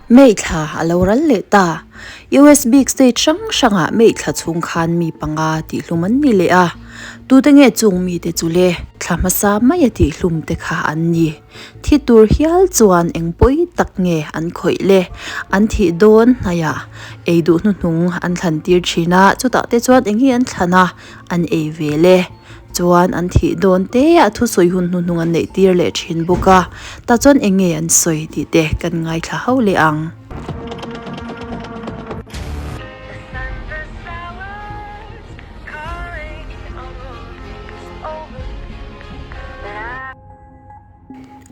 May thla a lo ral leh ta. US bik state hrang hrangah May thla chhung khan mi panga tihhlum an ni leh a. Tute nge chung mite chu le? Thla hmasa maia tihhlum te kha an ni. Thi tur hial chuan eng pawi tak nge an khawih le? An thih dawn hnaiah ei duh hnuhnung an thlan tir thin a, chutah te chuan eng nge an thlan a, an ei ve le? Chuan an thih dawn te ah thusawi hun hnuhnung an neih tir leh thin bawk a, tah chuan eng nge an sawi tih te kan ngaithla ho leh ang.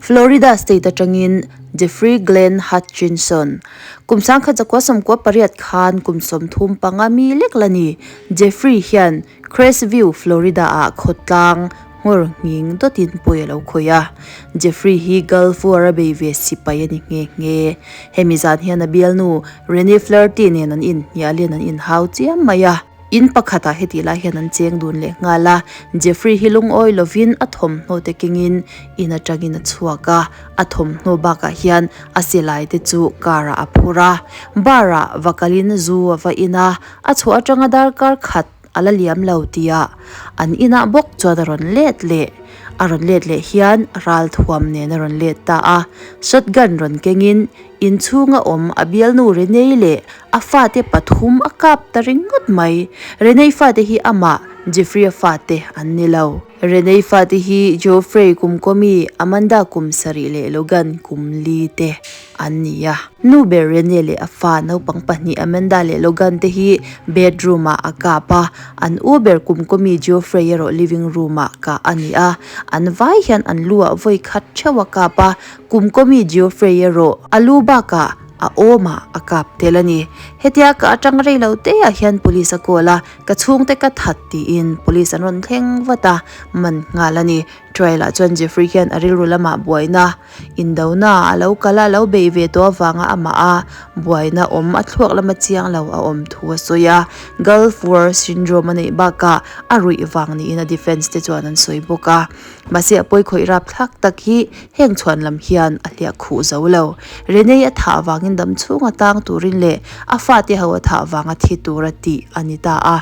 Florida state atangin Jeffrey Glenn Hutchinson, kum sangkhat zakua 98 khan kum 35 mi lek la ni. Jeffrey hian Crestview, Florida-ah khawtlang nghawr nghing dawtin pawi a lo khawih a. Jeffrey hi Gulf War a bei ve sipai a ni nghe nghe. Hemi zan hian a bialnu Renee Flaherty nen an inhnialin an inhau chiam mai a. In pakhatah heti lai hian an cheng dun leh nghal a, Jeffrey hi lungawi lovin a thawmhnaw te kengin in atangin a chhuak a, a thawmhnaw bakah hian a silai te chu car ah a phur a, bar ah va kalin zu a va in a, a chhuah atanga darkar khat a la liam lo tihah an inah bawk chuan a rawn let leh. A rawn let leh hian ral thuam nen a rawn let ta a, shotgun rawn kengin inchhunga awm a bialnu Renee leh a fate pathum a kap ta ringawt mai. Renee fate hi amah Jeffrey-a fate an ni lo. Renee fate hi Geoffrey kum kawmi, Amanda kum sarih leh Logan kum li te an ni a. Nu ber Renee leh a fa naupang pahnih Amanda leh Logan te hi bedroom ah a kap a, an u ber kum kawmi Geoffrey erawh living room ah kah a ni a. An vai hian an lu ah vawi khat theuh a kap a, kum kawmi Geoffrey erawh a lu bakah a awm ah a kap tel a ni. Hetia ka atang rei lo te ah hian police a call a, ka chhungte ka that tiin police an rawn thleng vat a, man nghal a ni. Trial ah chuan Jeffrey hian a rilru lamah buaina Indona a lo kal a, a lo bei ve tawh avanga amah a buaina awm a thluak lama chiang lo a awm thu a sawi a. Gulf War Syndrome a neih bakah a ruih vang niin a defence te chuan an sawi bawk a. Mahse a pawi khawih rapthlak tak hi heng chhuan lam hian a hliah khuh zo lo. Renee a thah vangin dam chhunga tang turin leh a fate ho a thah vanga thi tura tih a ni ta a.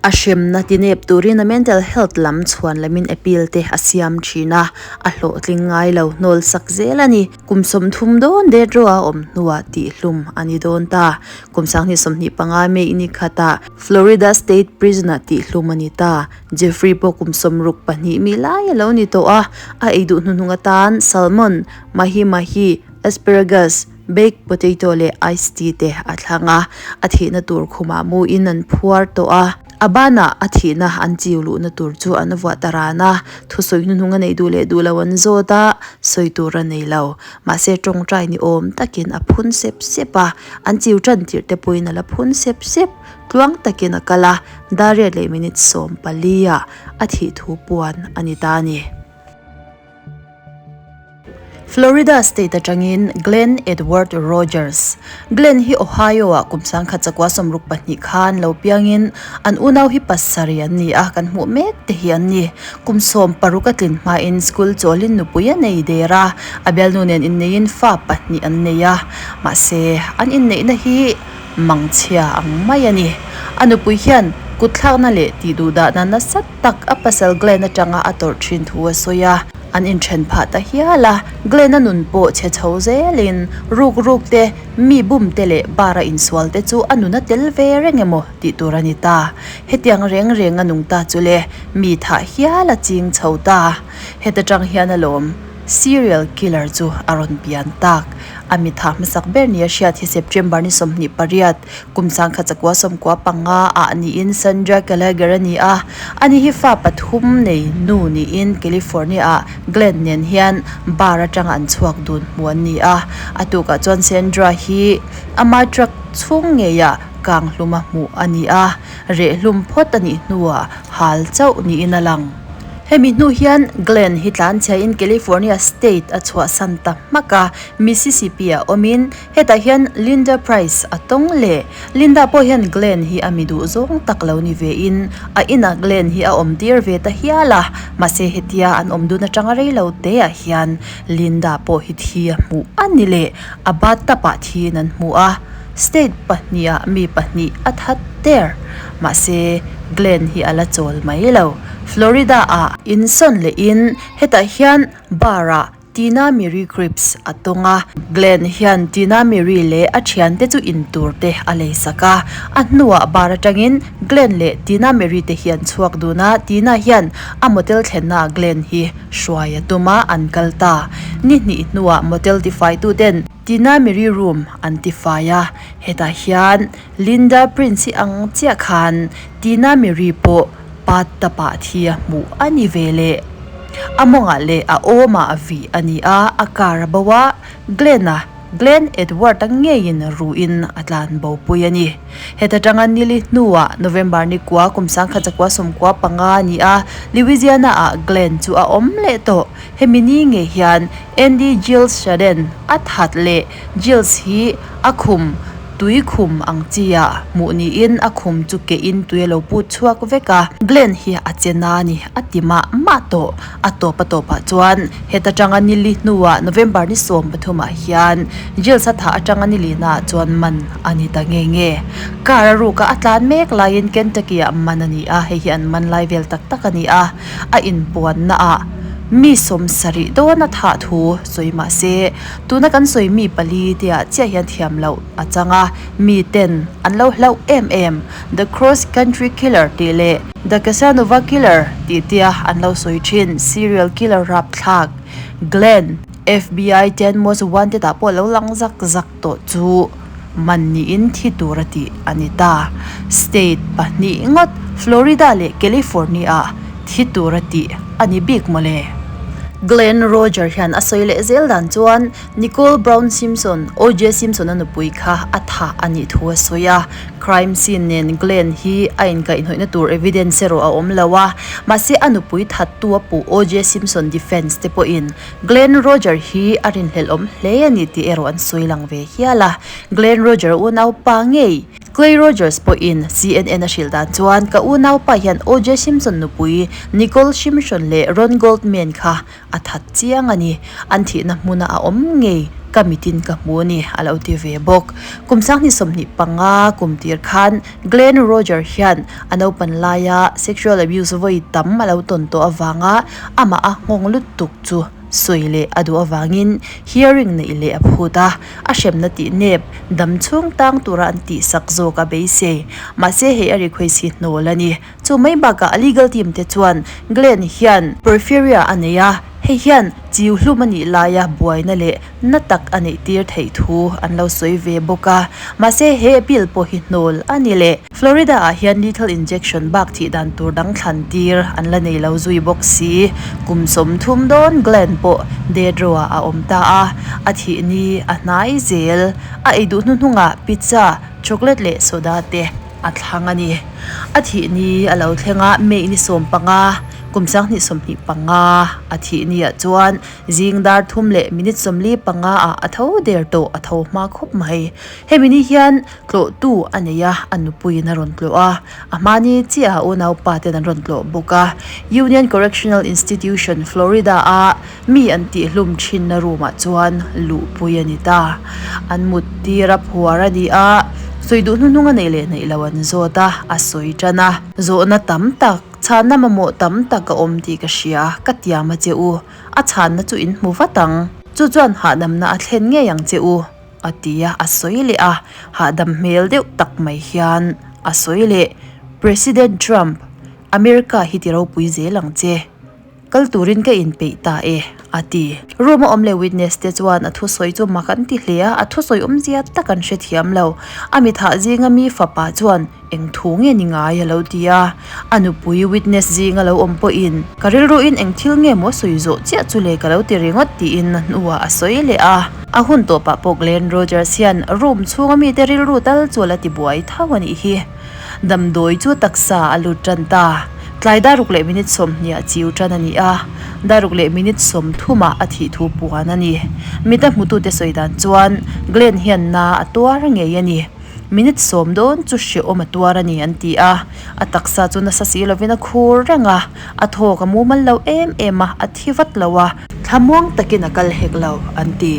A hremna tinep turin a mental health lam chhuan lamin appeal te a siam thin a, a hlawhtling ngai lo hnawl sak zel a ni. Kum 30 dawn det rawh a awm hnuah tihhlum a ni dawn ta. Kum 2025 May ni khatah Florida State Prison-ah tihhlum a ni ta. Jeffrey pawh kum 62 mi lai a lo ni tawh a, a ei duh hnuhnung atan salmon, mahi mahi, asparagus, Baked potato leh ice tea te a thlang a, a thihna tur khumah mu in an phuar tawh a. A banah a thihna an chiu luhna tur chu an vuah ta ran a, thusawi hnuhnung a neih duh leh duh lo an zawt a, sawi tur a nei lo. Mahse tawngtai ni awm takin a phun sep sep a, an chiu tan tirh te pawhin a la phun sep sep. Tluang takin a kal a, dar riat leh minute 14 ah a thih thu puan a ni ta a ni. Florida state atangin Glenn Edward Rogers. Glenn hi Ohio-ah kum 1962 khan lo piangin an unau hi pasarih an ni a, kan hmuh mek te hi an ni. Kum 60 a tlin hmain school chawlin nupui a nei der a, a bialnu nen inneiin fa pahnih an nei a, mahse an inneihna hi mangchhia ang mai a ni. A nupui hian kutthlakna leh tihduhdahna nasa tak a pasal Glenn atanga a tawrh thin thu a sawi a. An inthen phah ta hial a, Glenn-a nun pawh chhe chho zelin ruk ruk te, mi bum te leh bar a insual te chu a nun a tel ve reng emaw tih tur a ni ta. Hetiang reng reng a nung ta chu le, mi thah hial a ching chho ta. Heta tang hian alawm serial killer chu a rawn pian tak. A mi thah hmasak ber nia hriat hi September ni 28, Kum 1995 ah niin Sandra Gallagher a ni a, ani hi fa pathum nei nu niin California ah Glenn nen hian bar atanga an chhuak dun hmu an ni a. A tukah chuan Sandra hi ama truck chhung ngeiah kang hluma hmuh a ni a, reh hlum phawt a nih hnuah hal chauh niin a lang. Hemi hnu hian Glenn hi tlanchhiain California State a chhuahsan ta hmak a, Mississippi-ah awmin hetah hian Linda Price a tawng leh. Linda pawh hian Glenn hi a mi duh zawng tak lo ni vein a inah Glenn hi a awm tir ve ta hial a, mahse hetia an awm dun atanga rei lo teah hian Linda pawh hi thi a hmuh a ni leh a bathtub-ah thiin an hmu a. State pahniha mi pahnih a that der. Mahse, Glenn hi a la chawl mai lo. Florida-ah insawn lehin hetah hian bar-ah Tina Marie Cripps a tawng a. Glenn hian Tina Marie leh a thiante chu in tur te a lei sak a. A hnuah bar atangin Glenn leh Tina Marie te hi an chhuak dun a, Tina hian a motel thlennaah Glenn hi hruai a tum a, an kal ta. Ni hnih hnuah motel tifaituten Tina Marie room an tifai a, hetah hian Linda Prince hi ang chiah khan Tina Marie pawh bathtub ah thi a hmuh a ni ve leh. A mawngah leh a awmah vih a ni a, a car a bo a, Glenn-a, Glenn Edward-a ngeiin ruhin a tlan bo pui a ni. Heta tanga nili hnuah November ni kua kum 1995 a ni a, Louisiana-ah Glenn chu a awm leh tawh. Hemi ni ngei hian Andy Giles Shaden a that leh Giles hi a khum tui khum ang chi ah hmuh niin a khum chu keh in tui a lo put chhuak vek a. Glenn hi a che na a ni a ti mah mah tawh. A tawp a tawp ah chuan heta tanga nili hnuah November ni 13 ah hian Giles a thah atanga nili na ah chuan man a ni ta nge nge. Car a ruk a a tlan mek laiin Kentucky ah man a ni a, hei hi an man lai vel tak tak a ni a. A inpuanna ah mi 70 dawn a thah thu sawi mah se, tuna kan sawi mi pali te ah chiah hian thiam loh a chang a, mi ten an lo hlauh em em. The Cross Country Killer tih leh The Casanova Killer tih tia an lo sawi thin serial killer rapthlak Glenn, FBI ten Most Wanted ah pawh lo lang zak zak tawh chu man niin thi tur a tih a ni ta. State pahnih ngawt Florida leh California-ah thi tur a tih a ni bik mawle. Glenn Roger hian a sawi leh zel dan chuan Nicole Brown Simpson, O.J. Simpson-a nupui kha a thah a nih thu a sawi a. Crime scene nen Glenn hi a inkaihhnawihna tur evidence erawh a awm lo a, mahse a nupui thattu a puh O.J. Simpson defense te pawhin Glenn Roger hi a rinhlelh awm hle a ni tih erawh an sawi lang ve hial a. Glenn Roger unaupa ngei Clay Rogers pawhin CNN a hrilh dan chuan ka unaupa hian OJ Simpson nupui Nicole Simpson leh Ron Goldman kha a that chiang a ni. An thihna hmuna a awm ngei ka mitin ka hmu a ni a lo ti ve bawk. Kum 2025 kum tir khan Glenn Roger hian a naupan laia sexual abuse vawi tam a lo tawn tawh avanga amah a nghawng lutuk chu sawi leh a duh avangin hearing neih leh a phut a, a hremna tih nep dam chhung tang tura an tihsak zawk a beisei. Mahse hei a request hi hnawl a ni. Chu mai bakah a legal team te chuan Glenn hian porphyria a nei a, hei hian chiu hlum a nih laia buaina leh na tak a neih tir theih thu an lo sawi ve bawk a. Mahse he appeal pawh hi hnawl a ni leh. Florida ah hian lethal injection bak thih dan tur dang thlan tir an la nei lo zui bawk si. Kum 30 dawn Glenn pawh death row ah a awm ta a, a thih ni a hnai zel. A ei duh hnuhnungah pizza, chocolate leh soda te a thlang a ni. A thih ni a lo thleng a, May ni 15, kum 2025 a thih ni ah chuan zing dar thum leh minute 45 ah a tho der tawh, a tho hma khawp mai. Hemi ni hian Tlawhtu a nei a, a nupuiin a rawn tlawh a, a hmani chiah a unaupa ten an rawn tlawh bawk a. Union Correctional Institution, Florida-a mi an tihhlum thinna room-ah chuan luhpui a ni ta. An mut tir a phuar a ni a, sawi duh hnuhnung a neih leh neih lo an zawt a, a sawi tan a. Zawhna tam tak, chhanna mamawh tam tak a awm tih ka hria, ka tiam a che u. A chhanna chu in hmu vat ang. Chu chuan hahdamna a thlen ngei ang che u. A ti a, a sawi leh a, hahdam hmel deuh tak mai hian a sawi leh, President Trump, America hi ti ropui zel ang che. Kal turin ka inpeih ta e, a ti. Room a awm leh witness te chuan a thusawi chu mak an ti hle a, a thusawi awmzia tak an hrethiam lo. A mithah zinga mi fapa chuan Eng thu nge ni ngai a lo ti a, a nupui witness zing a lo awm pawhin ka rilruin eng thil nge maw sawi zawh chiah chu le ka lo ti ringawt tiin a hnuah a sawi leh a. A hun tawpah pawh Glenn Rogers hian room chhunga mite rilru tal chu a la ti buai tho a nih hi. Damdawi chu taksa a lut tan ta. Tlai daruk leh minute sawmhnih ah chiu tan a ni a, daruk leh minute sawmthumah a thih thu puan a ni. Mita hmutute sawi dan chuan Glenn hian na a tuar ngei a ni. Minute sawm dawn chu hrehawm a tuar a ni an ti a, a taksa chu nasa si lovin a khur reng a, a thawk a mumal lo em em a, a thi vat lo a, thlamuang takin a kal hek lo an ti.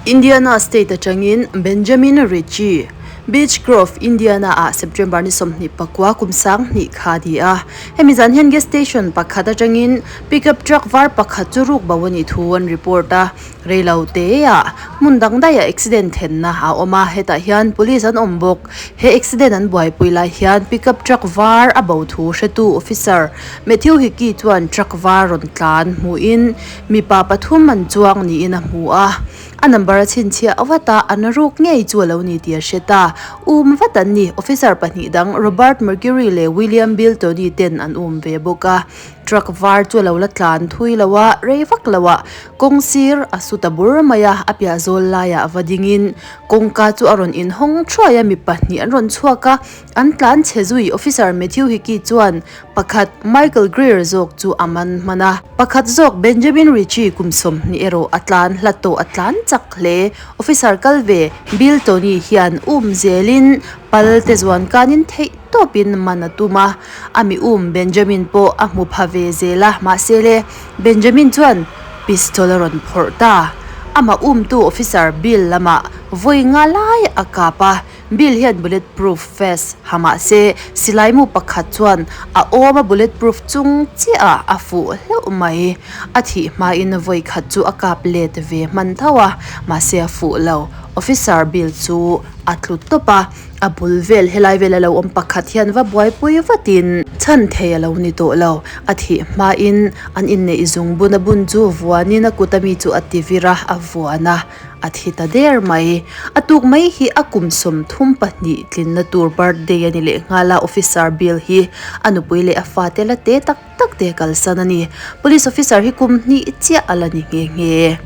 Indiana State atangin Benjamin Ritchie, Beech Grove, Indiana ah September ni 24 kum 2000 kha a ni a. Hemi zan hian gas station pakhat atangin pickup truck var pakhat chu ruk bo a nih thu an report a. Reilo teah hmun dang daihah accident thlenna a awm a, hetah hian police an awm bawk. He accident an buaipui lai hian pickup truck var a bo thu hretu officer Matthew Hickey chuan truck var rawn tlan hmuhin Mipa pathum an chuang niin a hmu a, a number a chhinchhiah vat a, an ruk ngei chu a lo ni tih a hre ta. Um vat an ni, officer pahnih dang Robert Mercury leh William Bill Tony ten an um ve bawk a. Truck var chu a lo la tlan thui lo a, rei vak lo ah kawng sir a su ta bur mai a, a piah zawl laiah va dingin kawngka chu a rawn inhawng thuai a, mi pahnih an rawn chhuak a, an tlan chhe zui. Officer Matthew Hickey chuan Pakhat Michael Greer zawk chu a man hman a, pakhat zawk Benjamin Ritchie kum 20 erawh a tlan hla tawh a tlan chak hle. Officer kal ve Bill Tony hian um zelin pal te zuan kanin theih tawpin man a tum a, a mi um Benjamin pawh a hmu pha ve zel a, mahse le Benjamin chuan pistol a rawn phawrh ta. Amah umtu officer Bill lamah vawi nga lai a kap a, Bill hian bullet proof vest ha mah se silai mu pakhat chuan a awm a bullet proof chung chiah ah a fuh hlauh mai. A thih hmain vawi khat chu a kap let ve hman tho a, mahse a fuh lo. Officer Bill chu a tlu tawp a, a bul vel helai vel a lo awm pakhat hian va buaipui vatin chhan thei a lo ni tawh lo. A thih hmain an inneih zungbun a bun chu vuanin a kut ami chu a ti vir a, a vuan a. A thi ta der mai. A tuk mai hi a kum 32 tlinna tur birthday a ni leh nghal a, officer Bill hi a nupui leh a fate la te tak tak te kalsan a ni. Police officer hi kum hnih chiah a la ni nghe nghe.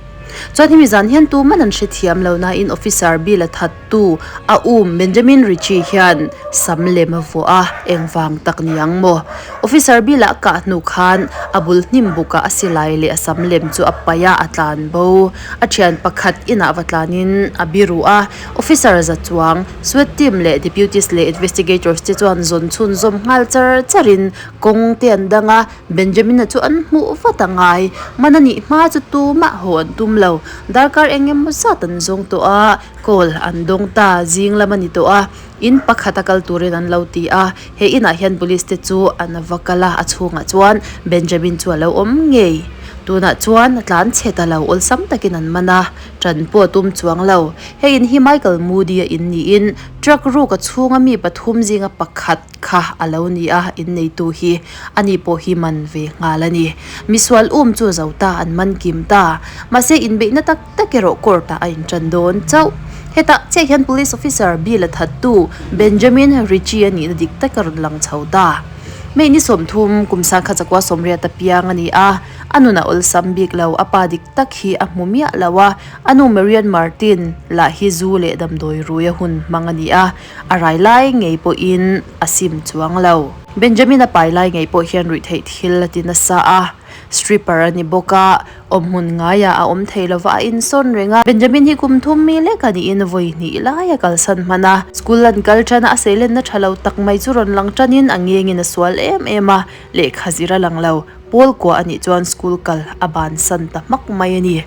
Chuan hemi zan hian tuman an hrethiam lo nain officer Bill a thattu a um Benjamin Ritchie hian sam lem a vuah a, engvang tak ni ang maw? Officer Bill a kah hnu khan a bul hnim bukah a silai leh a sam lem chu a paih a, a tlan bo. A thian pakhat inah va tlanin a biru a, officer za chuang, SWAT team leh deputies leh investigators te chuan zawn chhunzawm nghal char charin kawng te an dang a, Benjamin-a chu an hmuh vat a ngai. Man a nih hma chu tumah haw an tum lo. Darkar eng emaw zat an zawng tawh a, call an dawng ta, zing lam a ni tawh a, in pakhat a kal turin an lo ti a, he inah hian police te chu an va kal a, a chhungah chuan Benjamin chu a lo awm ngei. Tunah chuan a tlan chhe ta lo, awlsam takin an man a, ṭan pawh a tum chuang lo. Hei in hi Michael Moody a in niin truck ruk a chhunga mi pathum zinga pakhat kha a lo ni a, inneitu hi ani pawh hi man ve nghal a ni. Misual um chu zo ta an man kim ta, mahse inbeihna tak tak erawh court ah a inṭan dawn chauh. Hetah chiah hian police officer Bill a thattu Benjamin Ritchie a nihna dik tak a rawn lang chho ta. May ni 30 kum 1980 a piang a ni a, a nun a awlsam bik lo, a pa dik tak hi a hmu miah lo a, a nu Marian Martin lah hi zu leh damdawi rui a hun hmang a ni a, a rai lai ngei pawhin a sim chuang lo. Benjamin a pai lai ngei pawh hian ruihtheih thil a ti nasa a, stripper a ni bawk a, Awmhmun ngaiah a awm thei lova a insawn reng a. Benjamin hi kum thum mi lek a niin vawi hnih lai a kalsan hman a. School an kal tan a, a seilenna tha lo tak mai chu rawn lang tanin a ngengin a sual em em a, lehkha zir a lang lo. Pawl kua a nih chuan school kal a bansan ta hmak mai a ni.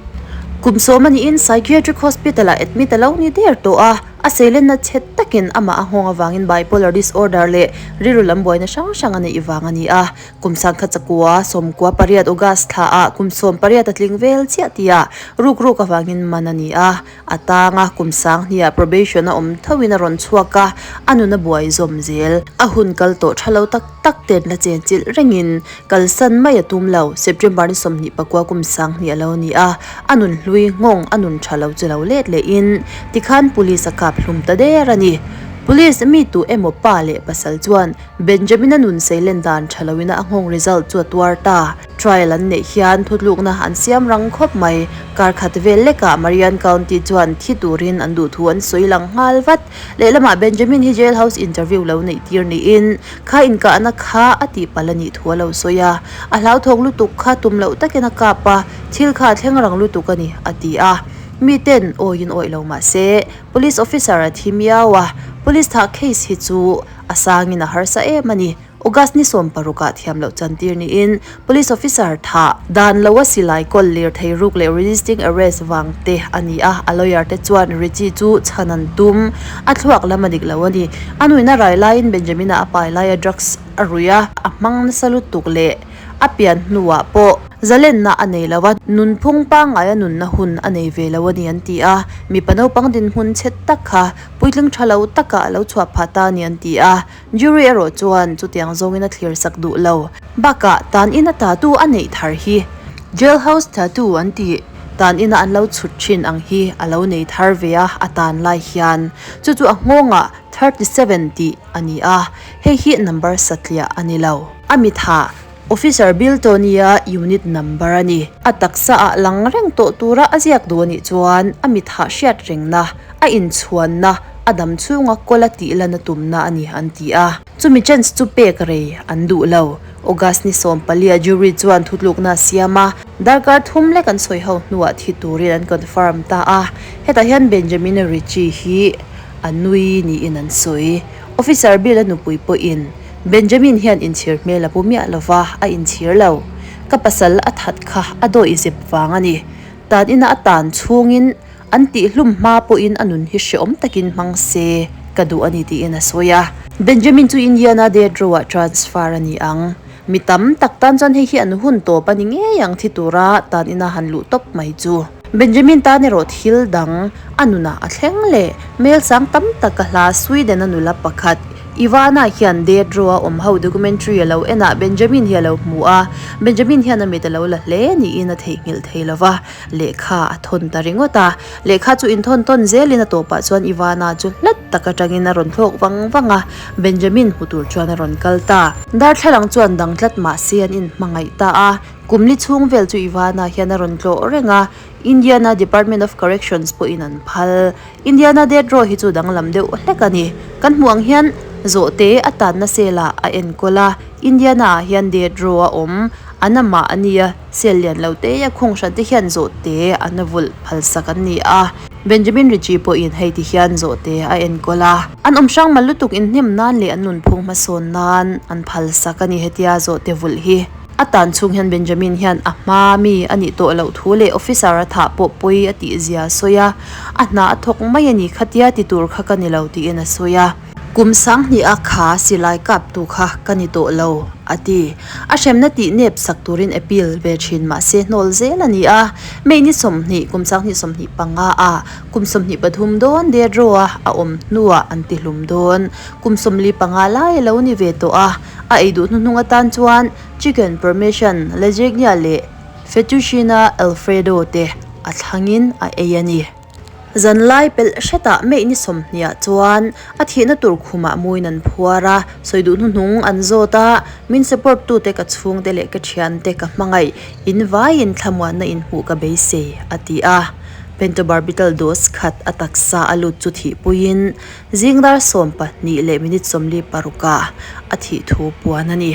Kum 10 a niin Psychiatric Hospital ah admit a lo ni der tawh a, a seilenna chhe takin amah a nghawng avangin bipolar disorder leh rilru lam buaina hrang hrang a neih vang a ni a. Kum 1998 August thla ah kum 18 a tling vel chiah tih ah ruk ruk avangin man a ni a, a tang a kum 2000 ah probation a awm tho in a rawn chhuak a, a nun a buai zawm zel. A hun kal tawh tha lo tak tak ten la chen chilh rengin kalsan mai a tum lo. September ni 29 kum 2000 a lo ni a, a nun hlui nghawng a nun tha lo chu lo let leh in tikhan police a kap hlum ta der a ni. Police mi tu emaw pa leh pasal chuan Benjamin-a nun seilen dan tha loin a nghawng result chu a tuar ta. Trial an neih hian thutlukna an siam rang khawp mai. Kar khat vel lekah Marion County chuan thi turin an duh thu an sawi lang nghal vat. Lehlamah Benjamin hi jail house interview lo neih tir niin kha inkahna kha a tihpalh a nih thu a lo sawi a. A hlauthawng lutuk kha tum loh takin a kap a, thil kha a thleng rang lutuk a ni, a ti a. Miten awiin awih lo mah se, Police officer a thi miau a, police thah case hi chu a sangin a harsa em a ni. August ni 16 ah thiam loh chantir niin police officer thah dan lo a silai kawl lirthei ruk leh resisting arrest vang te a ni a, a lawyer te chuan Richie chu chhan an tum. A thluak lam a dik lo a ni. A nuihna rai laiin Benjamin-a a pai laia drugs a ruih a, a hmang nasa lutuk leh a pian hnuah pawh zalenna a nei lo a, nunphung pangngaia nunna hun a nei ve lo a ni an ti a, mipa naupang dinhmun chhe tak kha puitling tha lo takah a lo chhuah phah ta a ni an ti a, jury erawh chuan chutiang zawngin a thlir sak duh lo. Bakah tan ina tattoo a neih thar hi jail house tattoo an tih tan ina an lo chhut thin ang hi a lo nei thar ve a, a tan lai hian chu chu a nghawngah 37 tih a ni a, hei hi number satliah a ni lo. A mitha, Officer Bill Tony-a unit number a ni. A taksa ah lang reng tawh tura a ziak duh a nih chuan a mitha hriat rengna, a inchhuanna, a dam chhunga kawl a tih lan a tumna a ni an ti a. Chumi chance chu pek rei an duh lo. August ni 14 a jury chuan thutlukna a siam a, darkar thum lek an sawi ho hnuah thi turin an confirm ta a. Hetah hian Benjamin Ritchie hi a nui niin an sawi. Officer Bill a nupui pawhin Benjamin hian inchhir hmel a pu miah lo va, a inchhir lo. Ka pasal a that kha a dawih zep vang a ni. Tan ina a tan chhungin an tihhlum hma pawhin a nun hi hreawm takin hmang se ka duh a ni tiin a sawi a. Benjamin chu Indiana Death Row-ah transfer a ni ang. Mi tam tak tan chuan hei hi an hun tawp a ni ngei ang thi tura tan ina han luh tawp mai chu. Benjamin tan erawh thil dang a nunah a thleng leh. Mel sang tam tak a hla Sweden-a nula pakhat Ivana hian Death Row-a awm ho documentary a lo en ah Benjamin hi a lo hmu a, Benjamin hian a mit a lo la hle niin a theihnghilh thei lo va, lehkha a thawn ta ringawt a. Lehkha chu inthawn tawn zelin a tawpah chuan Ivana chu hlat tak atangin a rawn thlawk vang vang a, Benjamin hmu tur chuan a rawn kal ta. Darthlalang chuan dang tlat mah se an inhmangaih ta a, kum li chhung vel chu Ivana hian a rawn tlawh reng a, Indiana Department of Corrections pawhin an phal. Indiana Death Row hi chu danglam deuh hlek a ni. Kan hmuh ang hian zawhte a tanna cell ah a enkawl a, Indiana ah hian Death Row a awm, an amah a nia, cell lian lo te a khung hran te hian zawhte an a vulh phalsak an ni a. Benjamin Ritchie pawhin hei ti hian zawhte a enkawl a. An awm hrang mal lutuk inhnem nan leh an nunphung hmasawn nan an phalsak a ni hetia zawhte vulh hi. A tan chhung hian Benjamin hian a hma mi a nih tawh loh thu leh officer a thah pawh pawi a tih zia a sawi a, a hna a thawk mai a ni khatia ti tur kha ka ni lo tiin a sawi a. Kum sanghnih a kha silai kap tu kha ka ni tawh lo, a ti. A hremna tih nep sak turin appeal ve thin mah se hnawl zel a ni a. May ni 20, kum sanghnih 25 a kum 23 dawn Death Row a a awm hnuah an ti hlum dawn. Kum 45 lai a lo ni ve tawh a. A ei duh hnuhnung atan chuan Chicken Parmesan, Lasagna leh Fettuccine Alfredo te a thlangin a ei a ni. Zanlai pelh hretah May ni 20 ah chuan a thihna tur khumah muin an phuar a, sawi duh hnuhnung an zawt a, min support tute ka chhungte leh ka thiante ka hmangaih in vaiin thlamuanna inhmuh ka beisei, a ti a. Pentobarbital dose khat a taksa a lut chu thihpuiin Zing dar 12 leh minute 46 ah a thih thu puan a ni.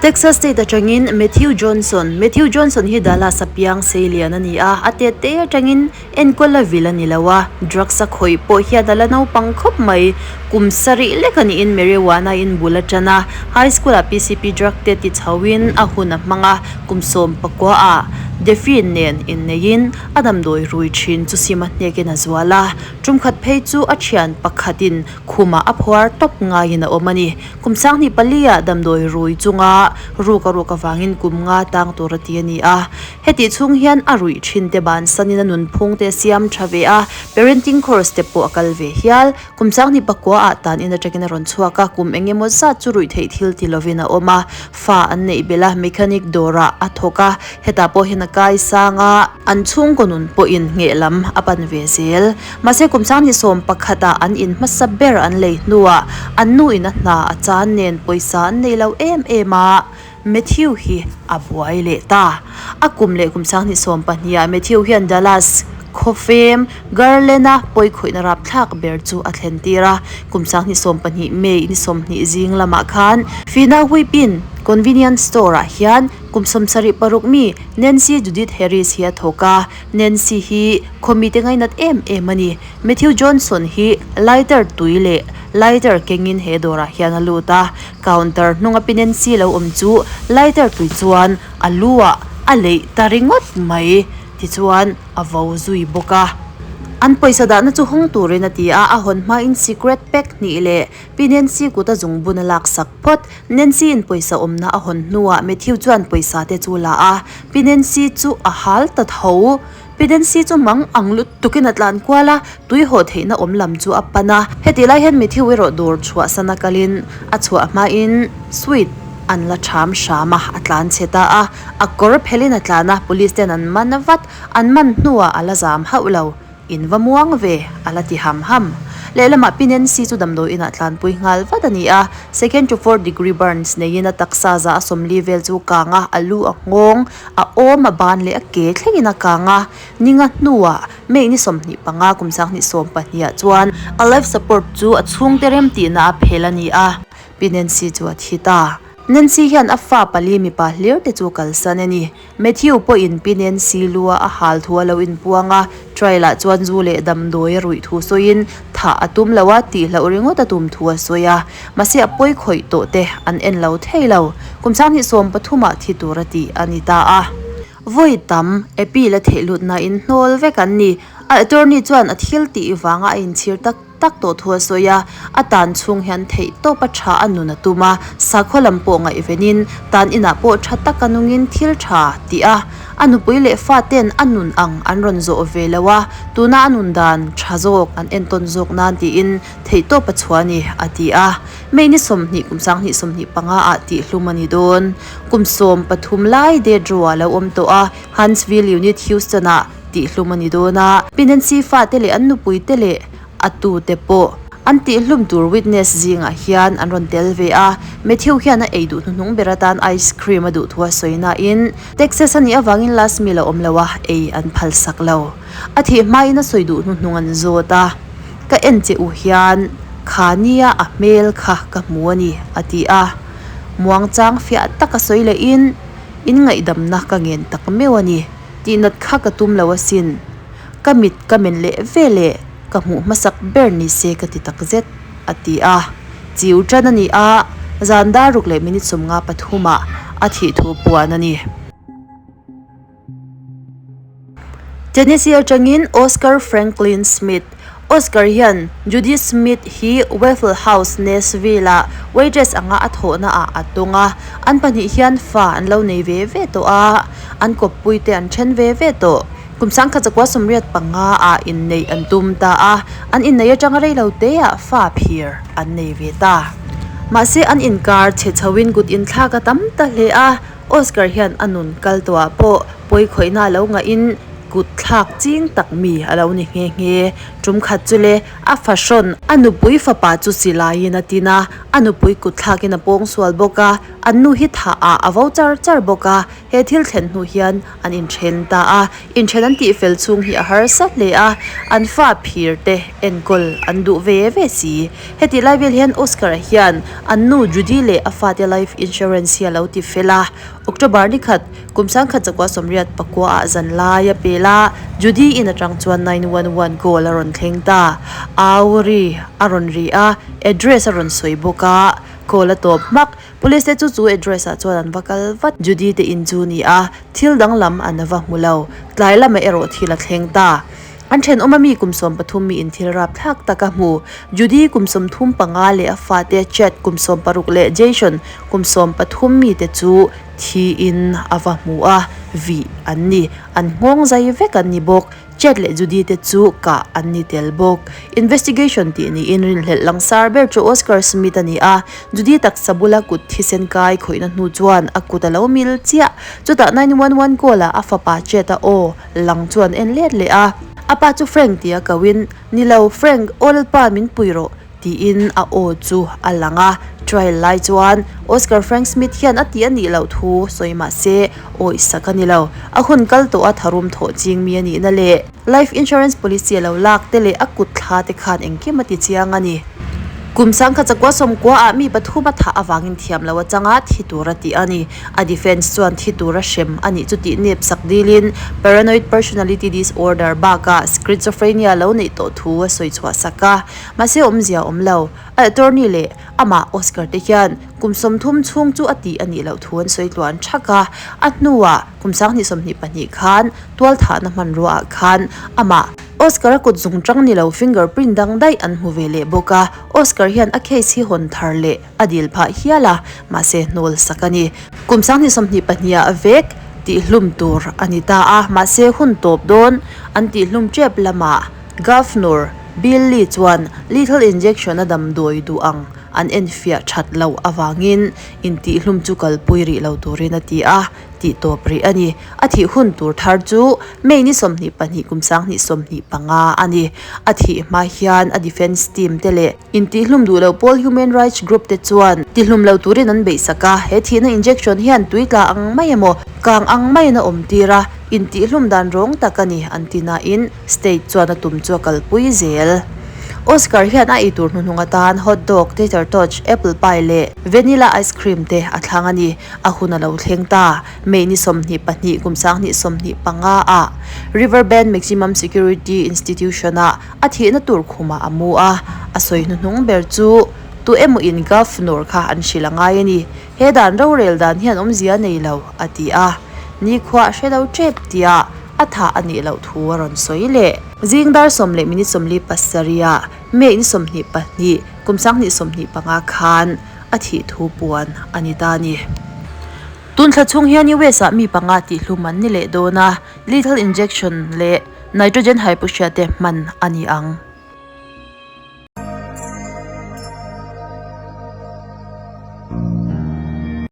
Texas State atangin Matthew Johnson Matthew Johnson hi Dallas a piang seilian a ni a, a tet te atangin enkawl a vil a ni lo a, drugs a khawih pawh hian a la naupang khawp mai. Kum sarih lek a niin marijuana in bul a tan a, high school ah PCP drug te ti chhoin a hun a hmang a, kum 19 ah Define nen inneiin A damdawi rui thin chu sim a hnekin a zual a, tum khat phei chu a thian pakhatin khumah a phuar tawp ngaiin a awm a ni. Kum 24 ah damdawi rui chunga ruk a ruk avangin kum nga tang tur a ti a ni a. Hetih chhung hian a ruih thin te bansanin a nunphung te a siam tha ve a, parenting course te pawh a kal ve hial. Kum 29 ah tan in atangin a rawn chhuak a, kum eng emaw zat chu ruih theih thil ti lovin a awm a, fa an neih belh a, mechanic dawrah a thawk a, hetah pawh hian a. kai sang a, an chhungkaw nun pawhin ngheh lam a pan ve zel. Mahse kum sanghnih 11 ah an in hmasa ber an lei hnuah an nu in a hna a chan nen pawisa an nei lo em em a, Matthew hi a buai leh ta. A kum leh kum sanghnih 12 ah Matthew hian Dallas khawfem Garland-a pawikhawihna rapthlak ber chu a thlen tir a. Kum sanghnih 12 May ni 20 zing lamah khan Fina Whipin Convenience Store ah hian kum 76 mi Nancy Judith Harris hi a thawk a. Nancy hi khawmite ngainat em em a ni. Matthew Johnson hi lighter tui leh lighter kengin he dawrah hian a lut a, counter hnunga pi Nancy lo awm chu lighter tui chuan a lu ah a leih ta ringawt mai tichuan a vo zui bawk a. An pawisa dahna chu hawng turin a ti a, a hawn hmain secret pack hnih leh pi Nancy kut a zungbun a laksak phawt. Nancy in pawisa awmna a hawn hnuah Matthew chuan pawisa te chu la a, pi Nancy chu a hal ta tho. Pi Nancy chu mang ang lutukin a tlan kual a, tui haw theihna awm lam chu a pan a. Hetih lai hian Matthew erawh dawr chhuahsan a kalin a chhuah hmain sweet an la ṭham hram a, a tlan chhe ta a. A kawr phelin a tlan a, police ten an man vat. An man hnuah a la zam hauh lo. In va muang ve, a la ti ham ham. Lehlamah Pi Nancy chu damdawi inah tlanpui nghal vat a ni a, second to fourth degree burns neiin a taksa za a 40 vel chu kang a, a lu a nghawng, a awm a ban leh a ke thlengin a kang a. Ninga hnuah May ni 25 kum 2012 ah chuan a life support chu a chhungte remtihna a phel a ni a, Pi Nancy chu a thi ta. Nancy hian a fa pali mipa hlir te chu kalsan a ni. Matthew pawhin Pi Nancy lua a hal thu a lo inpuang a, trial ah chuan zu leh damdawi a ruih thu sawiin thah a tum lo a, tihloh ringawt a tum thu a sawi a. Mahse a pawi khawih tawh te an en lo thei lo. Kum 2013 ah thi tur a tih a ni ta a. Vawi tam appeal a theih lut nain hnawl vek an ni. A attorney chuan a thil tih vanga a inchhir tak tak tawh thu a sawi a, a tan chhung hian theih tawp a tha a nun a tum a, sakhaw lam pawh ngaihvenin tan inah pawh tha taka nungin thil tha tih a, a nupui leh faten a nun ang an rawn zawh ve lo a, tuna a nun dan tha zawk an entawn zawk nan tiin theih tawp a chhuah a ni, a ti a. May ni 20 kum 2025 ah tihhlum a ni dawn. Kum 13 lai death row ah lo awm tawh a, Huntsville Unit Houston ah tihhlum a ni dawn a, Pi Nancy fate leh an nupui te leh a tute pawh an tihhlum tur witness zingah hian an rawn tel ve a, Matthew hian a ei duh hnuhnung ber atan ice cream a duh thu a sawi nain Texas a nih avangin last meal a awm lo a, ei an phalsak lo. A thih hmain a sawi duh hnuhnung an zawt a, Ka en che u hian kha nia a hmel kha ka hmu a ni, a ti a. Muangchang fiah taka sawi lehin, In ngaihdamna ka ngen tak meuh a ni. Tihnat kha ka tum lo asin. Ka mit ka men leh ve leh ka hmuh hmasak ber ni se ka ti takzet, a ti a. Chiu tan a ni a, zan dar ruk leh minute 53 ah a thih thu puan a ni. Tennessee atangin Oscar Franklin Smith Oscar hian Judy Smith hi Waffle House, Nashville-ah waitress anga a thawhnaah a tawng a. An pahnih hian fa an lo nei ve ve tawh a, an kawppuite an then ve ve tawh. Kum 1985 ah inneih an tum ta a, an inneih atanga rei lo teah fa phir an nei ve ta. Mahse an inkar chhe chhoin kut inthlak a tam ta hle a, Oscar hian a nun kal tawhah pawh pawi khawihna a lo ngahin kut thlak ching tak mi a lo ni nghe nghe. Tum khat chu le a fahrawn a nupui fapa chu silaiin a tin a, a nupui kut thlakin a pawng sual bawk a, an nu hi thah ah a vo char char bawk a, he thil thlen hnu hian an inthen ta a, inthen an tih fel chhung hi a harsa hle a, an fa phir te enkawl an duh ve ve si. Hetih lai vel hian Oscar-a hian an nu Judy leh a fate life insurance hi a lo ti fel a, October ni khat, kum 1989 ah zan lai a pel a, Judy in atang chuan 911 call a rawn thleng ta. Au ri a rawn ri a, address a rawn sawi bawk a, call a tawp hmak. Police te chu chu address ah chuan an va kal vat. Judy te in chu ni a, thil danglam an va hmu lo. Tlai lamah erawh thil a thleng ta. An thenawm a mi kum 13 mi in thil rap thlak tak a hmu. Judy kum 35 leh a fate Chad kum 16 leh Jason kum 13 mi te chu thi in a va hmu a, vih an ni. An nghawng zai vek an ni bawk. Chad leh Judy te chu kah an ni tel bawk. Investigation tih niin rinhlelh langsar ber chu Oscar Smith a ni a, Judy taksa bula kut thisen kai khawihna hnu chuan a kut a lo mil chiah. Chutah 911 call ah a fapa Chad a aw lang chuan en let leh a. A pa chu Frank tia koin, Ni lo, Frank, aw Lalpa min pui rawh, tiin a aw chu a lang a. Trial lai chuan Oscar Frank Smith hian a tih a nih loh thu sawi mah se awih sak a ni lo. A hun kal tawh a tharum thawh ching mi a nihna leh life insurance policy a lo lak te leh a kut thla te khan engkim a ti chiang a ni. Kum sangkhat zakua sawmkua ah mi pathum a thah avangin thiam lo atanga thi tur a tih a ni. A defence chuan thi tur a hrem a nih chu tih nep sak dilin paranoid personality disorder bakah schizophrenia lo neih tawh thu a sawi chhuah sak a. Mahse awmzia awm lo. A attorney leh amah Oscar te hian kum 30 chhung chu a tih a nih loh thu an sawi tluan thak a. A hnuah kum 2022 khan tualthahna hmanrua ah khan amah Oscar a kut zung tang ni lo fingerprint dang daih an hmu ve leh bawk a. Oscar hian a case hi hawn thar leh a dil phah hial a, mahse hnawl sak a ni. Kum 2022 ah vek tihhlum tur a ni ta a, mahse hun tawp dawn an tihhlum tep lamah Governor Bill Lee chuan lethal injection a damdawi duh ang an enfiah that loh avangin intihhlum chu kalpui rih lo turin a ti a, tih tawp rih a ni. A thih hun tur thar chu May ni 22 kum 2025 a ni. A thih hma hian a defence team te leh intihhlum duh loh pawl human rights group te chuan tihlum lo turin an beihsak a, he thihna injection hian tui tla ang mai emaw kang ang maiin a awm tir a, intihhlum dan rawng tak a ni an ti nain state chuan a tum chu a kalpui zel. Oscar hian a eitur hnuhnung atan hot dog, tater tots, apple pie leh vanilla ice cream te a thlang a ni. A hun a lo thleng ta. May ni 22 kum 2025 ah Riverbend Maximum Security Institution ah a thihna tur khumah a mu a, a sawi hnuhnung ber chu tu emaw in Governor kha an hrilh a ngai a ni. He dan rorel dan hian awmzia nei lo, a ti a. Nikhua a hre lo tep tia a thah a nih loh thu a rawn sawi leh. Zing dar sawm leh minute 47 ah May ni 22 kum 2025 khan a thih thu puan a ni ta a ni. Tun thla chhung hian US ah mi panga tihhlum an ni leh dawn a, lethal injection leh nitrogen hypoxia te hman a ni ang.